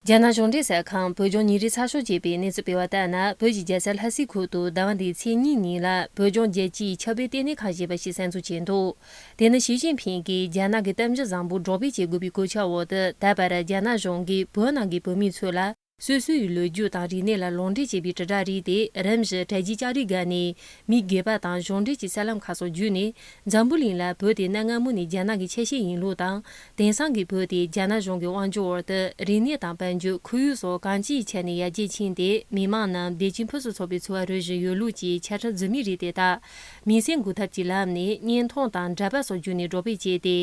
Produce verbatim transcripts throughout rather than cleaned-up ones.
རྒྱ་ནག་གཞུང་འབྲེལ་གསར་ཁང་བོད་ལྗོངས་ཉིན་རེའི་ཚགས་ཤོག་ཅེས་པས་གནས་ཚུལ་སྤེལ་བ་ལྟར་ན། བོད་ཀྱི་རྒྱལ་ས་ལྷ་སའི་ཁུལ་དུ་ཟླ་བ་འདིའི་ཚེས་གཉིས་ཉིན་ལ་བོད་ལྗོངས་རྒྱལ་སྤྱིའི་ཁྱབ་སྤེལ་ལྟེ་གནས་ཁང་ཞེས་པ་ཞིག་གསར་འཛུགས་བྱས་འདུག། དེ་ནི་ཞི་ཅིན་ཕིང་གིས་རྒྱ་ནག་གི་གཏམ་བརྗོད་བཟང་པོ་སྒྲོག་སྤེལ་བྱེད་དགོས་པའི་སྐུལ་ལྕག་འོག་ཏུ། ད་བར་རྒྱ་ནག་གཞུང་གིས་བོད་ནང་གི་བོད་མི་ཚོ་ལ་སོ་སོའི་ལོ་རྒྱུས་དང་རིག་གནས་ལ་ལུང་འདྲེན་བྱེད་པའི་དྲིལ་བསྒྲགས་རིགས་དེ་རིམ་བཞིན་དྲ་རྒྱའི་ལྕགས་རིའི་སྒང་ནས་མི་སྒེར་པ་དང་གཞུང་འབྲེལ་གྱི་གསར་ལམ་ཁག་སོགས་བརྒྱུད་ནས། འཛམ་བུ་གླིང་ལ་བོད་དེ་གནའ་སྔ་མོ་ནས་རྒྱ་ནག་གི་ཆ་ཤས་ཡིན་ལུགས་དང་། དེང་སང་གི་བོད་དེ་རྒྱ་ནག་གཞུང་གི་དབང་སྒྱུར་འོག་ཏུ་རིག་གནས་དང་དཔལ་འབྱོར། ཁོར་ཡུག་སོགས་གང་ཅིའི་ཆ་ནས་ཡར་རྒྱས་ཕྱིན་ཏེ། མི་དམངས་རྣམས་བདེ་སྐྱིད་ཕུན་སུམ་ཚོགས་པའི་འཚོ་བ་རོལ་བཞིན་ཡོད་ལུགས་ཀྱི་ཆ་འཕྲིན་རྫུན་མའི་རིགས་དེ་དག་མིང་སྲིང་འགུག་ཐབས་ཀྱི་ལམ་ནས་བརྙན་ཐུང་དང་འདྲ་པར་སོགས་བརྒྱུད་ནས་སྒྲོག་སྤེལ་བྱས་ཏེ།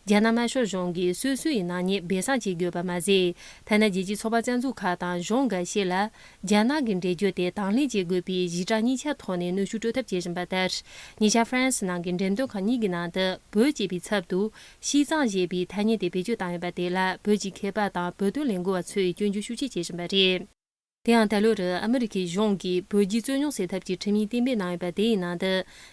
རྒྱ་ནག་དམར་ཤོག་གཞུང་གིས་སོ་སོའི་ནག་ཉེས་སྦས་གསང་བྱེད་དགོས་པ་མ་ཟད། ཐ་ན་རྒྱལ་སྤྱིའི་ཚོགས་པ་རྩ་འཛུགས་ཁག་དང་གཞུང་འགའ་ཤས་ལ། རྒྱ་ནག་གི་འགྲེལ་བརྗོད་དེ་དང་ལེན་བྱེད་དགོས་པའི་ཞིབ་ཕྲ་གཉིས་ཆར་ཐོག་ནས་གནོན་ཤུགས་སྤྲོད་ཐབས་བྱེད་བཞིན་པ་ལྟར། ཉེ་ཆར་ཧྥ་རན་སི་ནང་གི་འགྲེམས་སྟོན་ཁང་གཉིས་ཀྱི་ནང་དུ་བོད་ཅེས་པའི་ཚབ་ཏུ་ཤིས་ཙང་ཞེས་པའི་ཐ་སྙད་དེ་བེད་སྤྱོད་བཏང་ཡོད་པ་དེ་ལ། བོད་ཀྱི་མཁས་པ་དང་བོད་དོན་ལས་འགུལ་བ་ཚོས་སྐྱོན་བརྗོད་ཤུགས་ཆེ་བྱེད་བཞིན་པ་རེད། དེ་ཡང་ད་ལོར་ཨ་མི་རི་ཀའི་གཞུང་གིས་བོད་རྒྱའི་རྩོད་རྙོག་སེལ་ཐབས་ཀྱི་ཁྲིམས་ཡིག་གཏན་འབེབས་གནང་ཡོད་པ་དེའི་ནང་དུ།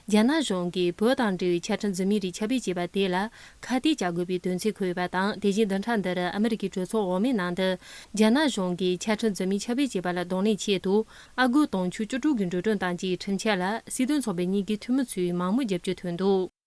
རྒྱ་ནག་གཞུང་གིས་བོད་དང་འབྲེལ་བའི་ཆ་འཕྲིན་རྫུན་མའི་རིགས་ཁྱབ་སྤེལ་བྱས་པ་དེ་ལ་ཁ་གཏད་བཅག་དགོས་པའི་དོན་ཚན་འཁོད་ཡོད་པ་དང་། དེ་བཞིན་བདུན་ཕྲག་འདིར་ཨ་མི་རི་ཀའི་གྲོས་ཚོགས་འོག་མའི་ནང་དུ། རྒྱ་ནག་གཞུང་གིས་ཆ་འཕྲིན་རྫུན་མའི་ཁྱབ་སྤེལ་བྱས་པ་ལ་གདོང་ལེན་ཆེད་དུ། ཨ་སྒོར་དུང་ཕྱུར་བཅུ་དྲུག་གི་འགྲོ་གྲོན་བཏང་རྗེས། ཁྲིམས་འཆར་ལ་སྲིད་དོན་ཚོགས་པའི་གཉིས་ཀའི་འཐུས་མི་ཚོའི་མང་མོས་རྒྱབ་སྐྱོར་ཐོན་འདུག།